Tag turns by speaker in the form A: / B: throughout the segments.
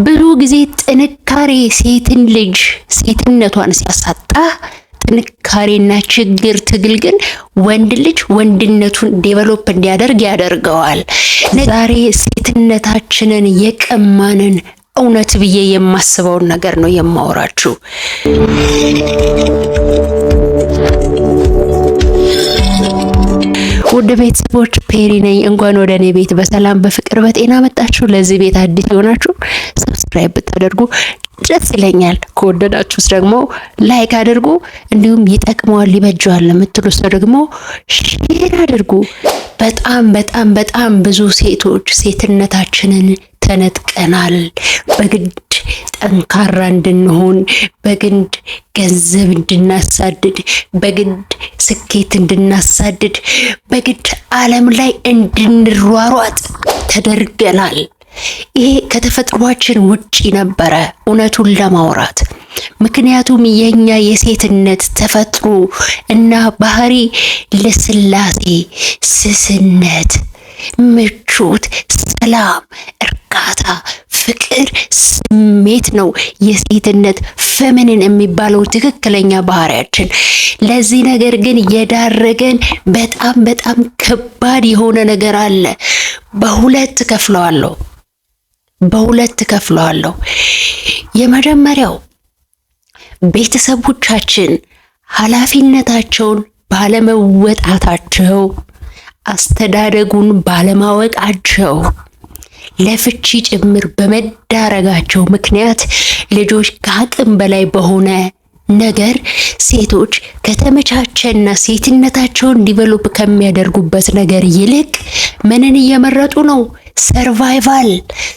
A: ብዙ ጊዜ ጥንካሬ ሴትን ልጅ ሴትነቷን ሲያሳጣ፣ ጥንካሬና ችግር ትግል ግን ወንድ ልጅ ወንድነቱን develop እንዲያደርግ ያደርገዋል። ዛሬ ሴትነታችንን የቀማንን እውነት ብዬ የማስበውን ነገር ነው የማወራችሁ። ውድ ቤተሰቦች፣ ፔሪ ነኝ። እንኳን ወደ እኔ ቤት በሰላም፣ በፍቅር፣ በጤና መጣችሁ። ለዚህ ቤት አዲስ የሆናችሁ subscribe ብታደርጉ ደስ ይለኛል። ከወደዳችሁት ደግሞ like አድርጉ። እንዲሁም ይጠቅመዋል፣ ይበጀዋል ለምትሉ ሰው ደግሞ share አድርጉ። በጣም በጣም በጣም ብዙ ሴቶች ሴትነታችንን ተነጥቀናል። በግድ ጠንካራ እንድንሆን፣ በግድ ገንዘብ እንድናሳድድ፣ በግድ ስኬት እንድናሳድድ፣ በግድ ዓለም ላይ እንድንሯሯጥ ተደርገናል። ይሄ ከተፈጥሯችን ውጪ ነበረ እውነቱን ለማውራት። ምክንያቱም የኛ የሴትነት ተፈጥሮ እና ባህሪ ልስላሴ፣ ስስነት፣ ምቾት፣ ሰላም፣ እርጋታ፣ ፍቅር፣ ስሜት ነው የሴትነት feminine የሚባለው ትክክለኛ ባህሪያችን። ለዚህ ነገር ግን የዳረገን በጣም በጣም ከባድ የሆነ ነገር አለ። በሁለት ከፍለዋለሁ። በሁለት ከፍለዋለሁ። የመጀመሪያው ቤተሰቦቻችን ኃላፊነታቸውን ባለመወጣታቸው፣ አስተዳደጉን ባለማወቃቸው፣ ለፍቺ ጭምር በመዳረጋቸው ምክንያት ልጆች ከአቅም በላይ በሆነ ነገር ሴቶች ከተመቻቸና ሴትነታቸውን develop ከሚያደርጉበት ነገር ይልቅ ምንን እየመረጡ ነው? Survival።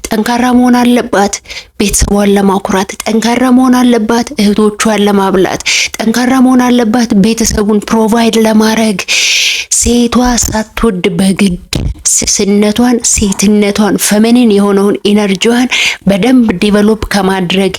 A: ጠንካራ መሆን አለባት ቤተሰቧን ለማኩራት፣ ጠንካራ መሆን አለባት እህቶቿን ለማብላት፣ ጠንካራ መሆን አለባት ቤተሰቡን provide ለማድረግ። ሴቷ ሳትወድ በግድ ስስነቷን፣ ሴትነቷን፣ feminine የሆነውን energy ዋን በደንብ develop ከማድረግ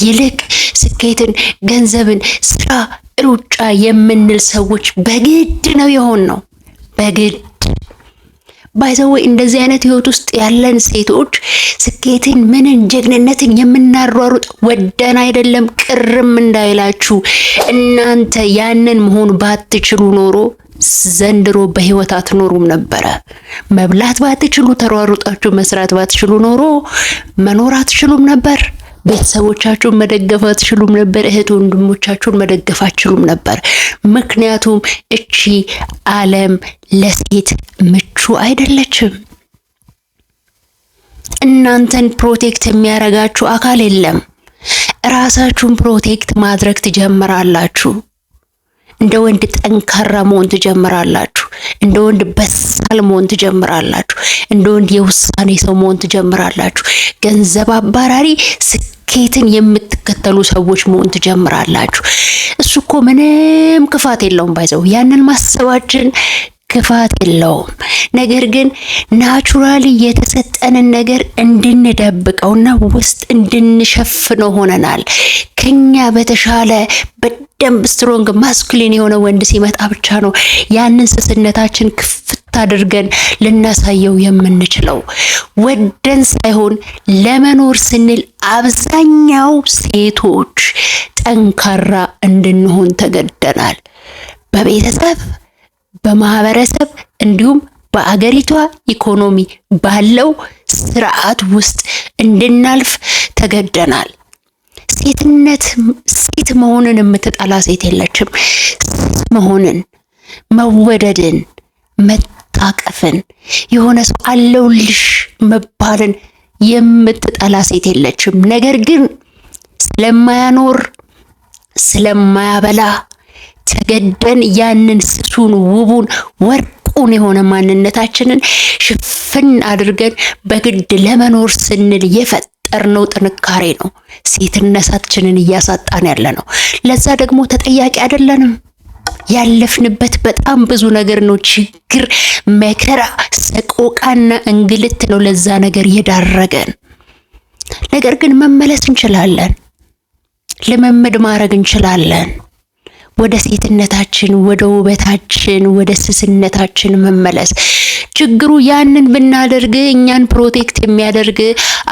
A: ይልቅ ስኬትን፣ ገንዘብን፣ ስራ፣ ሩጫ የምንል ሰዎች በግድ ነው የሆንነው፣ በግድ። By the way፣ እንደዚህ አይነት ህይወት ውስጥ ያለን ሴቶች ስኬትን፣ ምንን፣ ጀግንነትን የምናሯሩጥ ወደን አይደለም። ቅርም እንዳይላችሁ፣ እናንተ ያንን መሆን ባትችሉ ኖሮ ዘንድሮ በህይወት አትኖሩም ነበረ። መብላት ባትችሉ፣ ተሯሩጣችሁ መስራት ባትችሉ ኖሮ መኖር አትችሉም ነበር። ቤተሰቦቻችሁን መደገፍ አትችሉም ነበር። እህት ወንድሞቻችሁን መደገፍ አትችሉም ነበር። ምክንያቱም እቺ ዓለም ለሴት ምቹ አይደለችም። እናንተን protect የሚያረጋችሁ አካል የለም። ራሳችሁን protect ማድረግ ትጀምራላችሁ። እንደ ወንድ ጠንካራ መሆን ትጀምራላችሁ። እንደ ወንድ በሳል መሆን ትጀምራላችሁ። እንደ ወንድ የውሳኔ ሰው መሆን ትጀምራላችሁ። ገንዘብ አባራሪ፣ ስኬትን የምትከተሉ ሰዎች መሆን ትጀምራላችሁ። እሱ እኮ ምንም ክፋት የለውም። By the way፣ ያንን ማሰባችን ክፋት የለውም። ነገር ግን naturally የተሰጠንን ነገር እንድንደብቀውና ውስጥ እንድንሸፍነው ሆነናል። ከኛ በተሻለ በደንብ strong masculine የሆነ ወንድ ሲመጣ ብቻ ነው ያንን ስስነታችን ክፍት አድርገን ልናሳየው የምንችለው። ወደን ሳይሆን ለመኖር ስንል አብዛኛው ሴቶች ጠንካራ እንድንሆን ተገደናል። በቤተሰብ፣ በማህበረሰብ እንዲሁም በአገሪቷ ኢኮኖሚ ባለው ስርዓት ውስጥ እንድናልፍ ተገደናል። ሴትነት፣ ሴት መሆንን የምትጠላ ሴት የለችም። ሴት መሆንን፣ መወደድን፣ መታቀፍን፣ የሆነ ሰው አለውልሽ መባልን የምትጠላ ሴት የለችም። ነገር ግን ስለማያኖር፣ ስለማያበላ ተገደን ያንን ስሱን፣ ውቡን፣ ወርቁን የሆነ ማንነታችንን ሽፍን አድርገን በግድ ለመኖር ስንል የፈጠርነው ጥንካሬ ነው ሴትነታችንን እያሳጣን ያለ ነው። ለዛ ደግሞ ተጠያቂ አይደለንም። ያለፍንበት በጣም ብዙ ነገር ነው። ችግር፣ መከራ፣ ሰቆቃና እንግልት ነው ለዛ ነገር የዳረገን። ነገር ግን መመለስ እንችላለን። ልምምድ ማድረግ እንችላለን። ወደ ሴትነታችን፣ ወደ ውበታችን፣ ወደ ስስነታችን መመለስ። ችግሩ ያንን ብናደርግ እኛን protect የሚያደርግ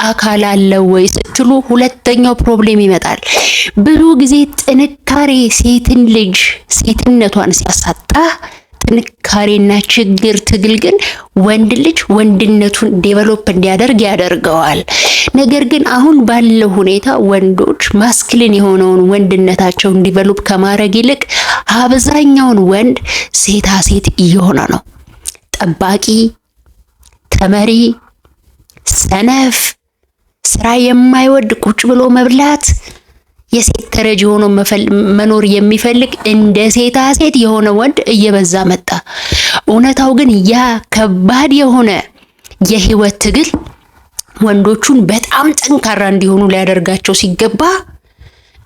A: አካል አለ ወይ ስትሉ ሁለተኛው problem ይመጣል። ብዙ ጊዜ ጥንካሬ ሴትን ልጅ ሴትነቷን ሲያሳጣ፣ ጥንካሬና ችግር ትግል ግን ወንድ ልጅ ወንድነቱን develop እንዲያደርግ ያደርገዋል። ነገር ግን አሁን ባለው ሁኔታ ወንዶች masculine የሆነውን ወንድነታቸውን develop ከማድረግ ይልቅ አብዛኛውን ወንድ ሴታ ሴት እየሆነ ነው። ጠባቂ፣ ተመሪ፣ ሰነፍ፣ ስራ የማይወድ፣ ቁጭ ብሎ መብላት፣ የሴት ተረጅ ሆኖ መኖር የሚፈልግ እንደ ሴታ ሴት የሆነ ወንድ እየበዛ መጣ። እውነታው ግን ያ ከባድ የሆነ የህይወት ትግል ወንዶቹን በጣም ጠንካራ እንዲሆኑ ሊያደርጋቸው ሲገባ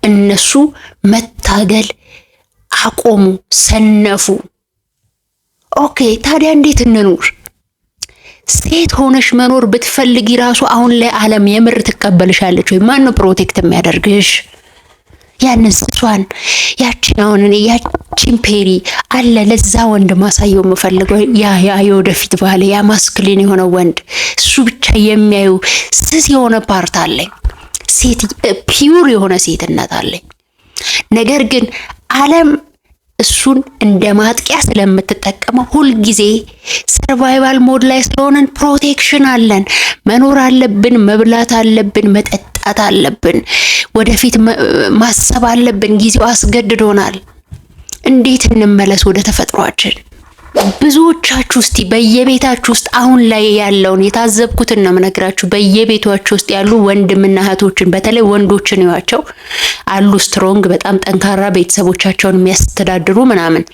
A: እነሱ መታገል አቆሙ፣ ሰነፉ። Okay፣ ታዲያ እንዴት እንኑር? ሴት ሆነሽ መኖር ብትፈልጊ ራሱ አሁን ላይ ዓለም የምር ትቀበልሻለች ወይ? ማን ነው protect የሚያደርግሽ? ያንን ስሷን፣ ያችን አሁን እኔ ያችን ፔሪ አለ ለዛ ወንድ ማሳየው የምፈልገው፣ ያ የወደፊት ባሌ፣ ያ masculine የሆነ ወንድ፣ እሱ ብቻ የሚያዩ ስስ የሆነ part አለኝ። ሴት pure የሆነ ሴትነት አለኝ። ነገር ግን ዓለም እሱን እንደ ማጥቂያ ስለምትጠቀመው ሁልጊዜ survival mode ላይ ስለሆነን protection አለን። መኖር አለብን፣ መብላት አለብን፣ መጠጣት አለብን፣ ወደፊት ማሰብ አለብን። ጊዜው አስገድዶናል። እንዴት እንመለስ ወደ ተፈጥሯችን? ብዙዎቻችሁ እስቲ በየቤታችሁ ውስጥ አሁን ላይ ያለውን የታዘብኩትን ነው የምነግራችሁ። በየቤታችሁ ውስጥ ያሉ ወንድምና እህቶችን፣ በተለይ ወንዶችን እዩዋቸው፣ አሉ strong፣ በጣም ጠንካራ፣ ቤተሰቦቻቸውን የሚያስተዳድሩ ምናምን።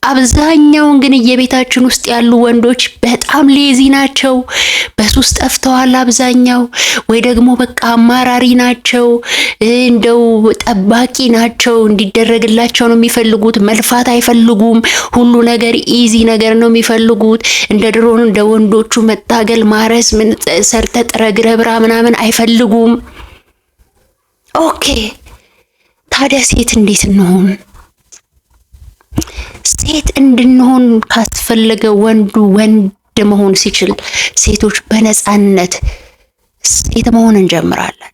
A: አብዛኛውን ግን የቤታችን ውስጥ ያሉ ወንዶች በጣም lazy ናቸው። በሱስ ጠፍተዋል አብዛኛው፣ ወይ ደግሞ በቃ አማራሪ ናቸው፣ እንደው ጠባቂ ናቸው። እንዲደረግላቸው ነው የሚፈልጉት። መልፋት አይፈልጉም። ሁሉ ነገር easy ነገር ነው የሚፈልጉት። እንደ ድሮ እንደ ወንዶቹ መታገል፣ ማረስ፣ ምን ሰርተ ጥረ ግረ ብራ ምናምን አይፈልጉም። Okay፣ ታዲያ ሴት እንዴት እንሆን? ሴት እንድንሆን ካስፈለገ ወንዱ ወንድ መሆን ሲችል ሴቶች በነፃነት ሴት መሆን እንጀምራለን።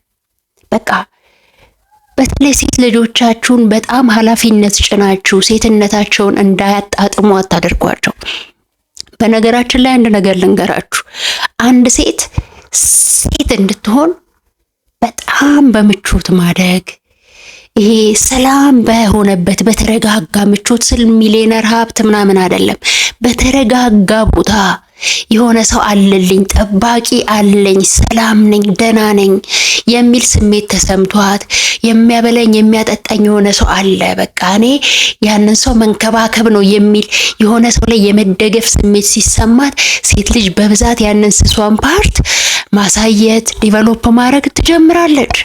A: በቃ በተለይ ሴት ልጆቻችሁን በጣም ኃላፊነት ጭናችሁ ሴትነታቸውን እንዳያጣጥሙ አታደርጓቸው። በነገራችን ላይ አንድ ነገር ልንገራችሁ። አንድ ሴት ሴት እንድትሆን በጣም በምቾት ማደግ፣ ይሄ ሰላም በሆነበት በተረጋጋ፣ ምቾት ስል ሚሊየነር ሀብት ምናምን አይደለም። በተረጋጋ ቦታ የሆነ ሰው አለልኝ፣ ጠባቂ አለኝ፣ ሰላም ነኝ፣ ደህና ነኝ የሚል ስሜት ተሰምቷት፣ የሚያበላኝ የሚያጠጣኝ የሆነ ሰው አለ፣ በቃ እኔ ያንን ሰው መንከባከብ ነው የሚል የሆነ ሰው ላይ የመደገፍ ስሜት ሲሰማት ሴት ልጅ በብዛት ያንን ስሷን part ማሳየት፣ develop ማድረግ ትጀምራለች።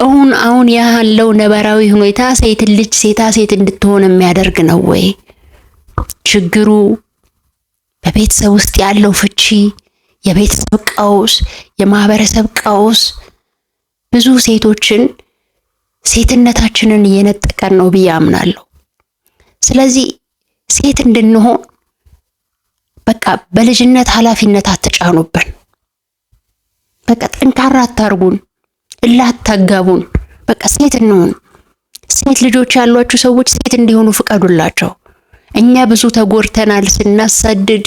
A: አሁን አሁን ያለው ነባራዊ ሁኔታ ሴት ልጅ ሴታ ሴት እንድትሆን የሚያደርግ ነው ወይ? ችግሩ በቤተሰብ ውስጥ ያለው ፍቺ፣ የቤተሰብ ቀውስ፣ የማህበረሰብ ቀውስ ብዙ ሴቶችን ሴትነታችንን እየነጠቀን ነው ብዬ አምናለሁ። ስለዚህ ሴት እንድንሆን በቃ በልጅነት ኃላፊነት አትጫኑብን። በቃ ጠንካራ አታርጉን፣ እልህ አታጋቡን። በቃ ሴት እንሁን። ሴት ልጆች ያሏችሁ ሰዎች ሴት እንዲሆኑ ፍቀዱላቸው። እኛ ብዙ ተጎድተናል። ስናሳድድ፣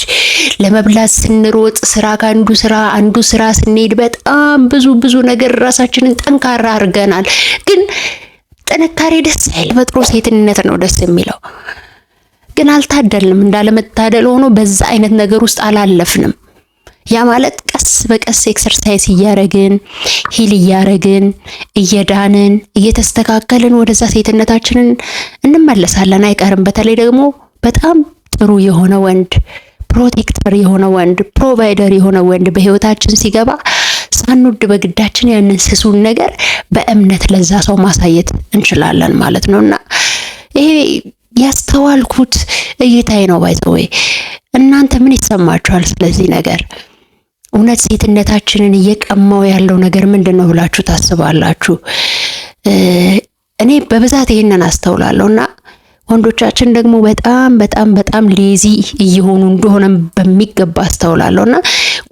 A: ለመብላት ስንሮጥ፣ ስራ ከአንዱ ስራ አንዱ ስራ ስንሄድ በጣም ብዙ ብዙ ነገር ራሳችንን ጠንካራ አድርገናል። ግን ጥንካሬ ደስ አይል። ተፈጥሮ ሴትነት ነው ደስ የሚለው። ግን አልታደልንም። እንዳለመታደል ሆኖ በዛ አይነት ነገር ውስጥ አላለፍንም። ያ ማለት ቀስ በቀስ exercise እያረግን፣ heal እያረግን፣ እየዳንን፣ እየተስተካከልን ወደዛ ሴትነታችንን እንመለሳለን፣ አይቀርም። በተለይ ደግሞ በጣም ጥሩ የሆነ ወንድ፣ protector የሆነ ወንድ፣ provider የሆነ ወንድ በህይወታችን ሲገባ ሳንወድ በግዳችን ያንን ስሱን ነገር በእምነት ለዛ ሰው ማሳየት እንችላለን ማለት ነው። እና ይሄ ያስተዋልኩት እይታዬ ነው። By the way፣ እናንተ ምን ይሰማችኋል ስለዚህ ነገር? እውነት ሴትነታችንን እየቀማው ያለው ነገር ምንድን ነው ብላችሁ ታስባላችሁ? እኔ በብዛት ይህንን አስተውላለሁ እና ወንዶቻችን ደግሞ በጣም በጣም በጣም lazy እየሆኑ እንደሆነ በሚገባ አስተውላለሁ። እና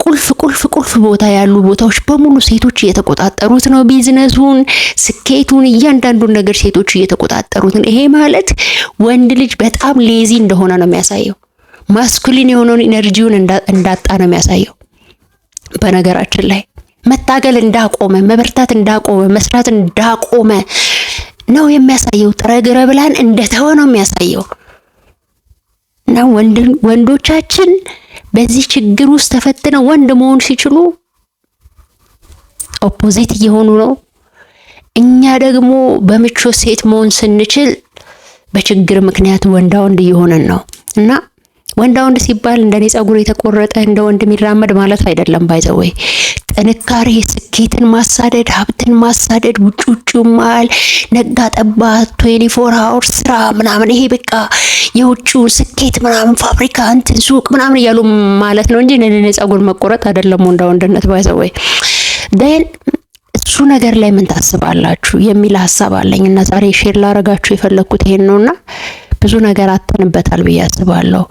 A: ቁልፍ ቁልፍ ቁልፍ ቦታ ያሉ ቦታዎች በሙሉ ሴቶች እየተቆጣጠሩት ነው። ቢዝነሱን፣ ስኬቱን፣ እያንዳንዱን ነገር ሴቶች እየተቆጣጠሩት ነው። ይሄ ማለት ወንድ ልጅ በጣም lazy እንደሆነ ነው የሚያሳየው። Masculine የሆነውን energy ውን እንዳጣ ነው የሚያሳየው። በነገራችን ላይ መታገል እንዳቆመ፣ መበርታት እንዳቆመ፣ መስራት እንዳቆመ ነው የሚያሳየው። ጥረህ ግረህ ብላን እንደተወ ነው የሚያሳየው። እና ወንዶቻችን በዚህ ችግር ውስጥ ተፈትነው ወንድ መሆን ሲችሉ opposite እየሆኑ ነው። እኛ ደግሞ በምቾት ሴት መሆን ስንችል በችግር ምክንያት ወንዳ ወንድ እየሆንን ነው። እና ወንዳ ወንድ ሲባል እንደኔ ጸጉር የተቆረጠ እንደ ወንድ የሚራመድ ማለት አይደለም። By the way፣ ጥንካሬ፣ ስኬትን ማሳደድ፣ ሀብትን ማሳደድ፣ ውጭ ውጭ ማል፣ ነጋ ጠባ 24 hour ስራ ምናምን፣ ይሄ በቃ የውጭው ስኬት ምናምን፣ ፋብሪካ፣ እንትን፣ ሱቅ ምናምን እያሉ ማለት ነው እንጂ እኔ ጸጉር መቆረጥ አይደለም ወንዳ ወንድነት። By the way፣ then እሱ ነገር ላይ ምን ታስባላችሁ የሚል ሀሳብ አለኝ እና ዛሬ share ላረጋችሁ የፈለግኩት ይሄን ነውና ብዙ ነገር አተንበታል ብዬ አስባለሁ።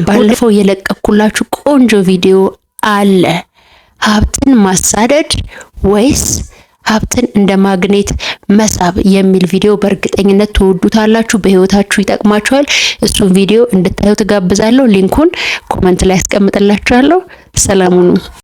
A: ባለፈው የለቀኩላችሁ ቆንጆ ቪዲዮ አለ። ሀብትን ማሳደድ ወይስ ሀብትን እንደ ማግኔት መሳብ የሚል ቪዲዮ በእርግጠኝነት ትወዱታላችሁ፣ በህይወታችሁ ይጠቅማችኋል። እሱን ቪዲዮ እንድታዩ ትጋብዛለሁ። Link ኡን comment ላይ አስቀምጥላችኋለሁ። ሰላም ሁኑ።